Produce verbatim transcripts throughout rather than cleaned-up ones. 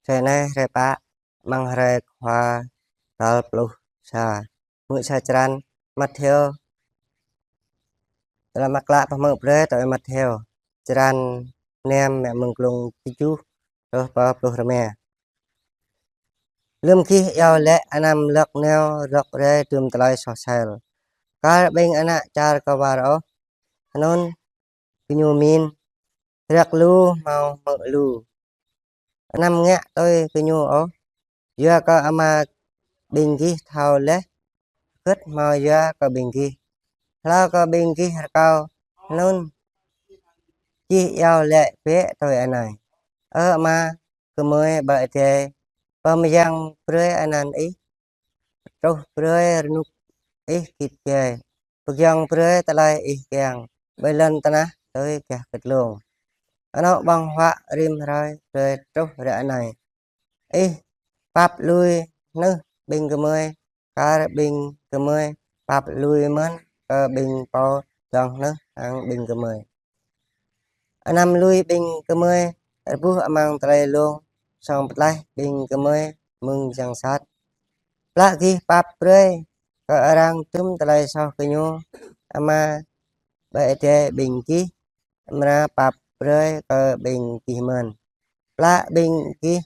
Hrơi anai hrơi pă, amăng hrơi Khua tal pluh sa. Mơ̆ng sa črăn Mattheo. Tơlơi mơak klă pơhmư̆ brơi tui Mattheo. Črăn năm, mơ̆ng glông tơjuh truh pơ pluh rơma. Lơ̆m gih iâu laĭ, anăm lŏk nao rŏk rai tơm tơlơi soh sel. Kar ƀing ană čar kơwar ôh, anŭn gơñu min, rơ̆k lu hmâo hmư̆ lu. Anăm ngă tui gơñu ôh, yua kơ Ama ƀing gih thâo laih hơget hmâo yua kơ ƀing gih. Hlâo kơ ƀing gih rơkâo, anŭn gih iâu laĭ bĕ tui anai: Ơ Ama gơmơi ƀơi adai, pơmơyang brơi anăn Ih, truh brơi rơnŭk Ih git gai, pơgiŏng brơi tơlơi Ih kiăng, ƀơi lŏn tơnah tui gah kơtlông. Anŏ ƀơ̆ng huă rĭm hrơi brơi truh ră anai. Ih pap lui hnưh ƀing gơmơi, kar ƀing gơmơi pap lui mơ̆n kơ ƀing pô dŏng hnưh hăng ƀing gơmơi. Anăm lui ƀing gơmơi rơbuh amăng tơlơi lông, song pơtlaih ƀing gơmơi mơ̆ng yang sat. Plă gih pap brơi kơ arăng tŭm tơlơi soh gơñu, Ama ƀơi adai ƀing gih amra pap brơi kơ ƀing gih mơ̆n. Plă ƀing gih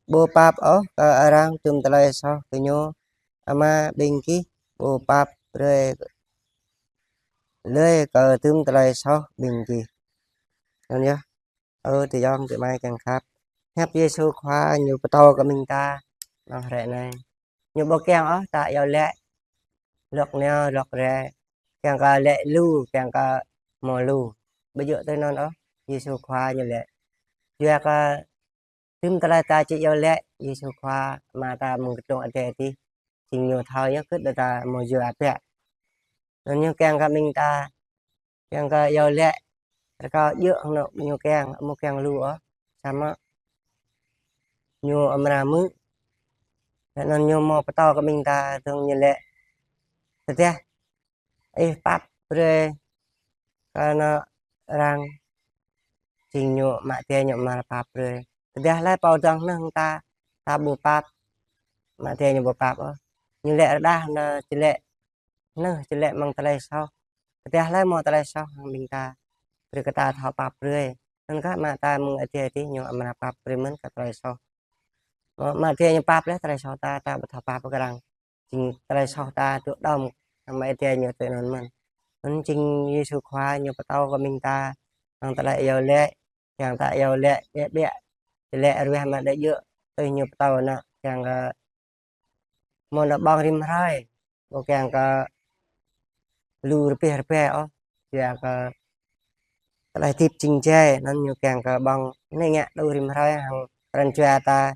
ƀu pap ôh kơ arăng tŭm tơlơi soh gơñu, Ama ƀing gih ƀu pap brơi lơi kơ tŭm tơlơi soh ƀing gih. Anŭn yơh, ơ adơi ayŏng adơi amai kiăng khăp. Hiăp Yêsu Khua ñu pơtô kơ ƀing ta amăng hrơi anai. Ñu ƀu kiăng ôh ta iâu laĭ lŏk nao rŏk rai, kiăng kơ laĭ lu, kiăng kơ hmâo lu. Ƀu djơ̆ tui anŭn ôh, Yêsu Khua ñu laĭ. Yua kơ tŭm tơlơi ta či iâu laĭ, Yêsu Khua Ama ta mơ̆ng kơtlông adai adih, jing ñu thâo yơh hơget ta hmâo yua biă. Anŭn ñu kiăng kơ ƀing ta, kiăng kơ iâu laĭ rơkâo djơ̆ hăng anŏ ñu kiăng, ƀu kiăng lu ôh, samơ̆ ñu amra hmư̆. Anŭn ñu hmâo pơtô kơ ƀing ta, tơ̆ng ñu laĭ: Tơdah ih pap brơi kơ anŏ arăng, jing ñu Ama adai ñu amra pap brơi. Tơdah hlơi pô dŏng hnưh hăng ta, ta ƀu pap, Ama adai ñu ƀu pap ôh. Ñu laĭ rơđah anŭn či laĭ hnưh, či laĭ mơ̆ng tơlơi soh. Tơdah hlơi hmâo tơlơi soh hăng ƀing ta, brơi kơ ta thâo pap brơi. Anŭn kah Ama ta mơ̆ng adai adih ñu amra pap brơi mơ̆n kơ tơlơi soh. Ama adai ñu pap laih tơlơi soh ta, ta ƀu thâo pap kơ arăng. Jing tơlơi soh ta tŭ đom, Ama adai ñu tŭ anŭn mơ̆n. Anŭn jing Yêsu Khua ñu pơtô kơ ƀing ta, hăng tơlơi iâu laĭ, kiăng ta iâu laĭ biă biă, či laĭ ruah mă đĕ djơ̆, tui ñu pơtô anŭn, kiăng kơ hmâo anŏ ƀơ̆ng rĭm hrơi, ƀu kiăng kơ lu rơbeh rơbeh ôh, yua kơ tơlơi hơdip jing jai, anŭn ñu kiăng kơ ƀơ̆ng anai ngă lu rĭm hrơi hăng pran jua ta,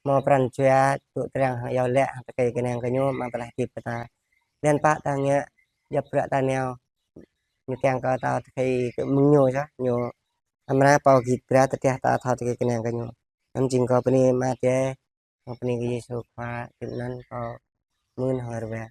hmâo pran jua tŭ triăng hăng iâu laĭ hăng tơkai kơnang kơ ñu amăng tơlơi hơdip kơ ta. Laih anŭn pă ta ngă djŏp bruă ta nao, ñu kiăng kơ ta tơkai kơ mơ̆ng ñu yơh, ñu amra pô git bruă tơdah ta thâo tơkai kơnang kơ ñu. Anŭn jing kâo bơni Ama adai, kâo bơni kơ Yêsu Khua, tui anŭn kâo mơ̆n hơr wa.